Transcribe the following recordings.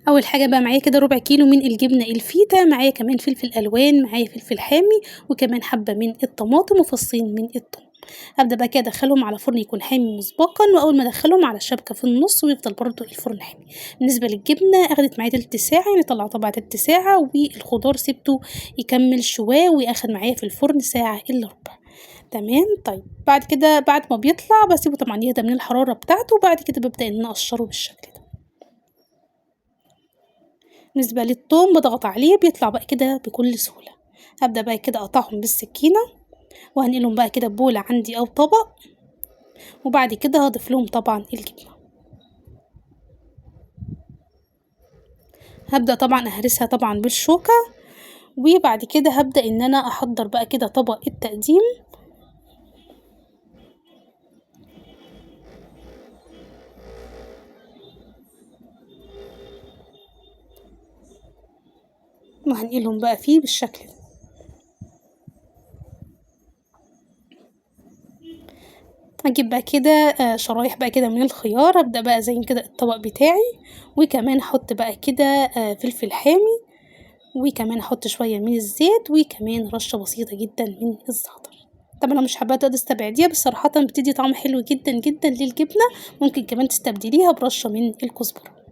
اول حاجة بقى معايا كده ربع كيلو من الجبنة الفيتا، معايا كمان فلفل الوان، معايا فلفل حامي، وكمان حبه من الطماطم وفصين من الثوم. هبدا بقى كده ادخلهم على فرن يكون حامي مسبقا، واول ما ادخلهم على الشبكة في النص ويفضل برضو الفرن حامي. بالنسبة للجبنه اخدت معايا تلت ساعة، يعني طلعتها بعد تلت ساعة، والخضار سبته يكمل شواه واخد معايا في الفرن ساعة الا ربع. تمام. طيب بعد كده بعد ما بيطلع بسيبه طبعا يهدى من الحرارة بتاعته، وبعد كده ببدا ان انا اقشره بالشكل ده. بالنسبة للثوم بضغط عليه بيطلع بقى كده بكل سهولة. هبدا بقى كده اقطعهم بالسكينة، وهنقلهم بقى كده ببوله عندي او طبق، وبعد كده هضيف لهم طبعا الجبنة. هبدا طبعا اهرسها طبعا بالشوكة، وبعد كده هبدا ان انا احضر بقى كده طبق التقديم. وهنقلهم بقى فيه بالشكل ده. هجيب بقى كده شرايح بقى كده من الخيار، هبدأ بقى ازين كده الطبق بتاعي، وكمان احط بقى كده فلفل حامي، وكمان احط شوية من الزيت، وكمان رشة بسيطة جدا من الزعتر. طبعا لو مش حابة تقدري تستبعديها، بس صراحة بتدي طعم حلو جدا جدا للجبنة. ممكن كمان تستبدليها برشة من الكزبرة.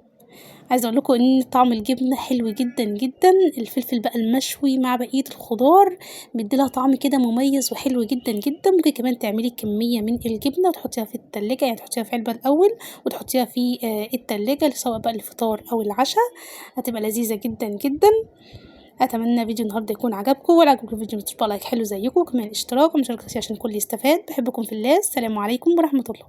عايزة اقول لكم ان طعم الجبنة حلو جدا جدا، الفلفل بقى المشوي مع بقية الخضار بيديلها طعم كده مميز وحلو جدا جدا. ممكن كمان تعملي كمية من الجبنة وتحطيها في التلاجة، يعني تحطيها في علبة الأول وتحطيها في التلاجة سواء بقى الفطار أو العشاء، هتبقى لذيذة جدا جدا. أتمنى فيديو النهاردة يكون عجبكم، ولو عجبكم الفيديو ما تنسوش لايك حلو زيكم، وكمان اشتراك ومشاركة عشان الكل يستفاد. بحبكم في الله، السلام عليكم ورحمة الله.